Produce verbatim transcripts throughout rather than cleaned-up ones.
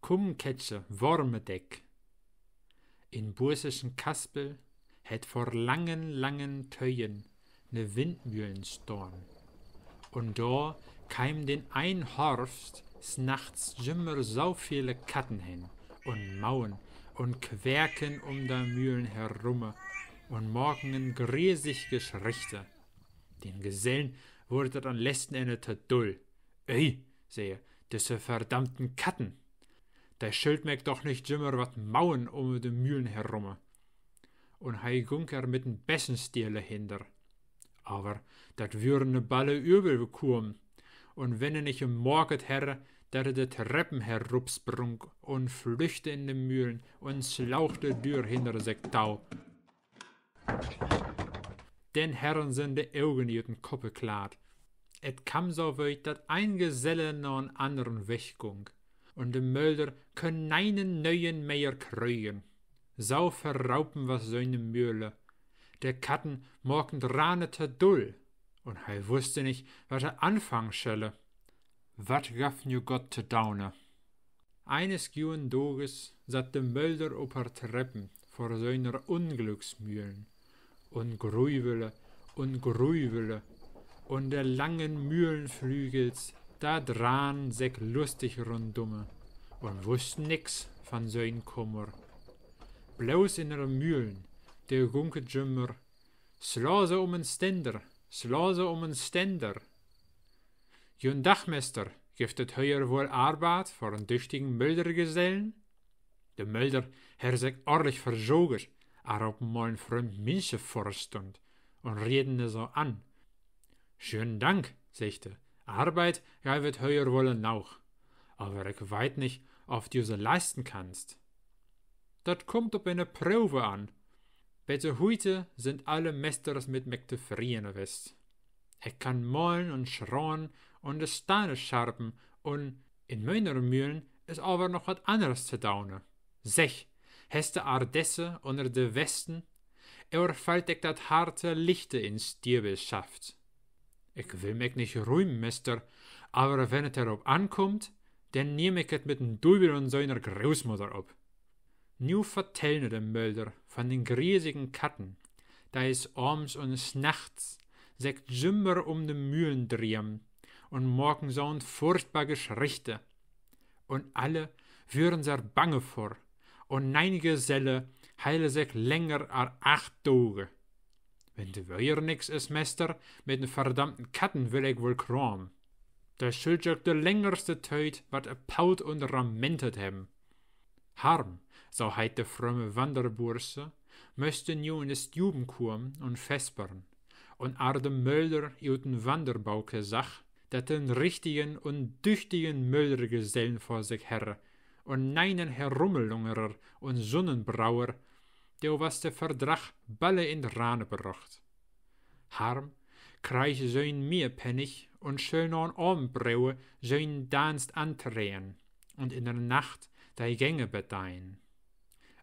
Kumm, Kättje, warme dek. In Bursischen Kaspel hett vör langen, langen Töen ne Windmühlen stahn. Un dor keimen den einen Harvst 's nachts jümmer so vele Katten hen un mauen un quäken um de Mühlen herumme un maken en gresig Geschrichte. Den Gesellen wurr dat an'n letzten Enne to dull. Ei, sä he, düsse verdammten Katten! De schüllt mik doch nich jümmer wat mauen um de Mühlen herumme. Un he gunk er mit en Bessenstiele hinner. Aver dat würr ne balle übel bekumen, un wenn he nich emorket herre, dat he de Treppen herupsprung un flüchte in de Mühlen un slaug de Dür hinner sik tau, denn herren se de Ogen ut den Koppe klaat. Et kamm so wiet, dat ein Geselle na en anneren weggung, un de Mölder könn neinen Nöen mehr kriegen. So verraupen was siene Mühle. De Katten maken drane to dull, un he wusste nich, wat he anfangen schölle. Wat gaff nu Gott to daune? Eines juen Doges satt de Mölder op er Treppen vor siener Unglücksmühlen un grüwele un grüwele, un de langen Mühlenflügels, da drahn sik lustig rundumme un wussten nix von sien Kummer. Bloß in er Mühlen, de gunket jümmer: Sla se um en Ständer, sla se um en Ständer. Jun Dag, Mester, gifft et hier woll Arbeit för en düchtigen Möldergesellen? De Mölder herr sik orrlich verjoget, ar op mal en frömd Minsche vörstund un rieden ne so an. Schönen Dank, seggt he, Arbeit geiv et hier woll enaug, aver ik weit nich, of du se leisten kannst. Dat kummt op ene Proove an. Bet huite sünd alle Mesters mit mik tofreen west. Ik kann mahlen un schraen un de Stahne scharpen un in miener Mühlen is aver noch wat anners to daune. Segg, hest de Ardesse unner de Westen, or fallt dik dat Harte lichte in Stiebel schafft? Ik will mik nich rühmen, Mester, aver wenn et dorop ankummt, denn nehm ik et mit den Düwel un siener Großmudder op. Nu vertellen de Mölder von den griesigen Katten, de s avends un s nachts sik jümmer um de Mühlen dremen un maken so'n furchtbar Geschrichte. Un alle würen se bange vor, un nein Geselle heile sik länger ar acht Doge. Wenn de Wöer nix is, Mester, mit den verdammten Katten will ik woll kramen. De schüllt ok de längerste Tiet wat paut un ramentet hebben. Harm, so heit de frömme Wanderburse, möste nu in de Stuben komen un vespern, un ar de Mölder ut en Wanderbauke sach, dat en richtigen un düchtigen Möldergesellen vor sik herre un neinen Herummelungerer un Sunnenbrauer, de was de Verdrag balle in Rane brocht. Harm kreig sien Mehrpennig un schöll na'n Avendbroe sien Danst antreen, un in de Nacht de Gänge bedeien.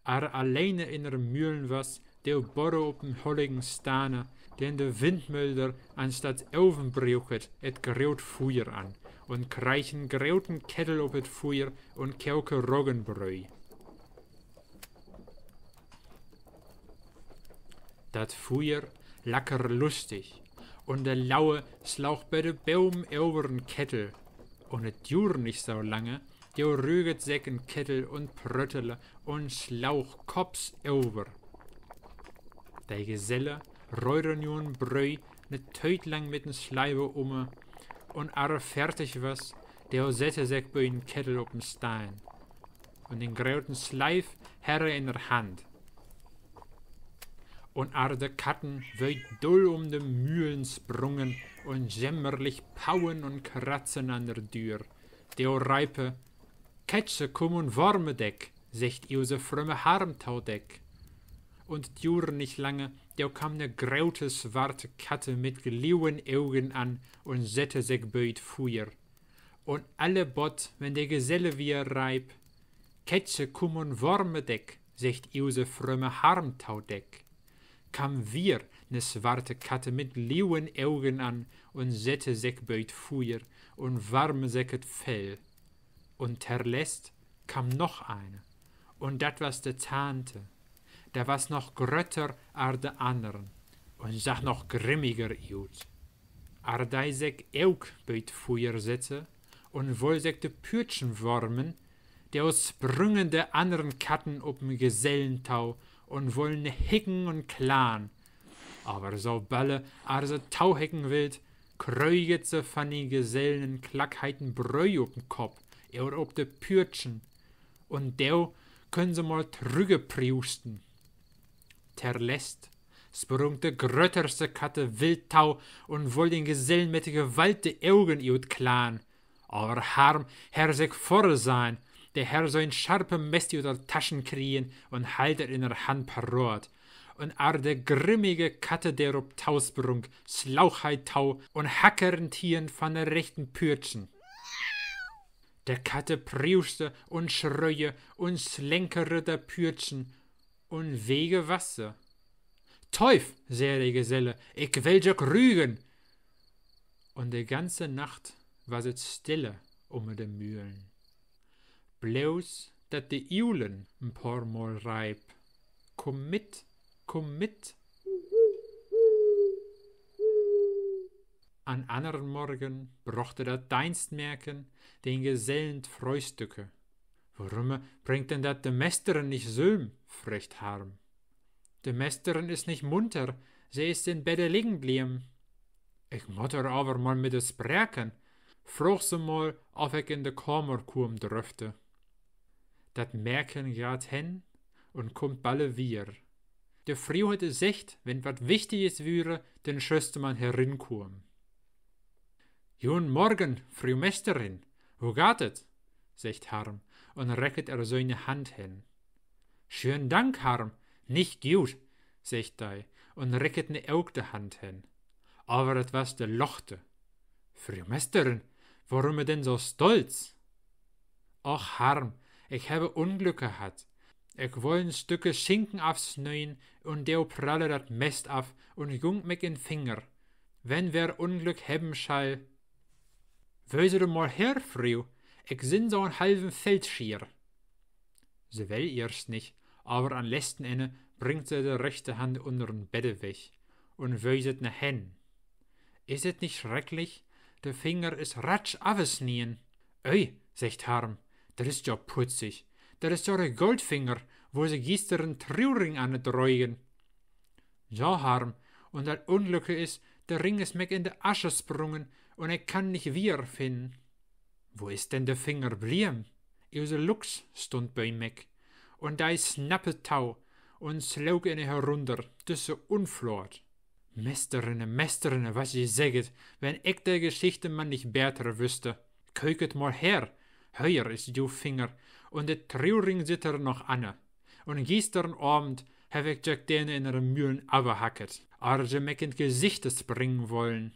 Ar alleene in de Mühlen was, de borre op en holligen Stahne, den de Windmölder anstatt Oven bruket, et groot Fuier an un kreig en groten Kettel op et Fuier un koke Roggenbröe. Dat Fuier lacker lustig, un de Laue slaug bi de Bomen över en Kettel, un et duer nich so lange, do röget sik en Kettel un pröttele un slaug kopps över. De Geselle röre nu en Bröe ne Tiet lang mit en Sleive umme, un ar fertig was, do sette sik bi en Kettel op en Stein un den groten Sleiv herre in er Hand. Un ar de Katten wiet dull um de Mühlen sprungen un jämmerlich pauen un kratzen an der Düer, do reipe: Kätze, kumm un warme dek, seggt use frömme Harm tau dek. Un et duer nich lange, do kamm ne grote swarte Katte mit gliuen Ogen an un sette sik bi et Fuier. Un alle Bott, wenn de Geselle wier reip: Kätze, kumm un warme dek, seggt use frömme Harm tau dek, kamm wier ne swarte Katte mit gliuen Ogen an un sette sik bi et Fuier un warme sik et Fell. Un terlest kamm noch eine, un dat was de Tante. De was noch grötter as de anneren un sach noch grimmiger ut. As de sik ok bi't Fuer sette un woll sik de Pütschen wormen, do sprüngen de anneren Katten op den Gesellen tau un wollen hicken un klauen. Aver so balle as se tauhicken willt, kröget se van den Gesellen en Klack heiten Bröh op den Kopp oder op de Pütschen, un do können se mal trügge priusten. Terlest sprung de grötterste Katte wild tau un woll den Gesellen mit de Gewalt de Ogen utklauen. Aver Harm herr sik vorre sehn, de herr so'n scharpe Mest ut de Taschen kriegen un held et in de Hand paraat. Un as de grimmige Katte dorop tausprung, slaug hei tau un hackeren tieen van de rechten Pütschen. De Katte priuste un schröje un slenkere de Pütschen, un wege was se. Teuf, sä de Geselle, ik will jük rügen! Un de ganze Nacht was et stille umme de Mühlen. Bloß dat de Iulen en paar Mal reip: Kumm mit, kumm mit! An anneren Morgen brochte dat Deinstmäken den Gesellen 't Fröhstücke. Worümme bringt denn dat de Mesterin nich sülm? fröggt Harm. De Mesterin is nich munter, se is in Bedde liggen bleven. Ik mott er aver mal mit de spreken. Fraag se mal, of ik in de Kamer kuemen dröffte. Dat Mäken gaht hen un kummt balle wier. De Fru hett seggt, wenn wat Wichtiges würe, denn schöste man herinkuemen. Juen Morgen, Fru Mesterin, wo gaht et? seggt Harm un recket er söne Hand hen. Schönen Dank, Harm, nich gut, seggt dei un recket ne ok de Hand hen. Aver dat was de lochte. Fru Mesterin, worümme denn so stolz? Och, Harm, ik hebbe Unglücke hatt. Ik woll en Stücke Schinken afsnöen un do pralle dat Mest af un gung mik in Finger. Wenn wer Unglück hebben schall. Wöse du mal her, Fru, ik sin so'n halven Feldschier. Se well eerst nich, aver an letzten Enne bringt se de rechte Hand unneren Bedde weg un wöset na hen. Is et nich schrecklich? De Finger is ratsch afesnien. Ei, seggt Harm, dat is jo putzig. Dat is jo de Goldfinger, wo se gisteren Truring an drögen. Ja, Harm, un dat Unglücke is, de Ring is mik in de Asche sprungen un ik kann nich wier finnen. Wo is denn de Finger blieven? Use Lux stund bi mik, un dei snappe tau un sloog ene herunder, düsse Unflaat. Mesterinne, Mesterinne, wat ji segget, wenn ik de Geschichte man nich beter wüsste. Köket mal her, hier is ju Finger, un de Truring sitt er noch anne. Un gisteren Avend heff ik jük dene in de Mühlen afhacket, as se mik in't Gesichte springen wollen.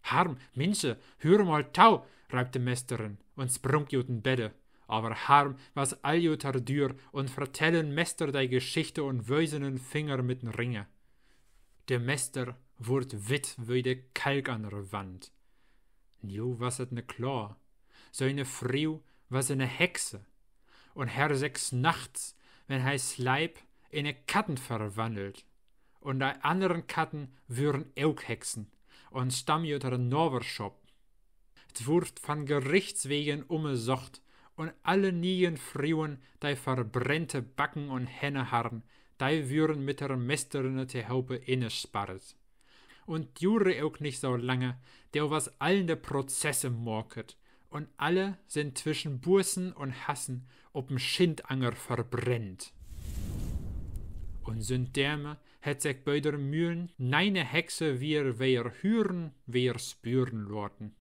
Harm, Minsche, hür mal tau, reip de Mesterin un sprung ut en Bedde. Aver Harm was all ut er Dür un vertellen Mester dei Geschichte un wösen en Finger mit en Ringe. De Mester wurd witt wie de Kalk an der Wand. Nu was et ne klaar. Söne Fru was ene Hexe un herr sik nachts, wenn hei sleip, ene Katten verwannelt. Un dei anneren Katten würen ok Hexen un stammen ut de Naverschop. 't Wurd van Gerichts wegen ummesocht un alle niegen Fruen, dei verbrennte Backen un Hänne harren, dei würen mit der Mesterinne tohope innesparret. Un 't dure ok nich so lange, do was allen de Prozesse maket un alle sünd twischen Bussen un Hassen op en Schindanger verbrennt. Un sünd deme hett sik bi der Mühlen neine Hexe wier, wier hüren, wier spüren laten.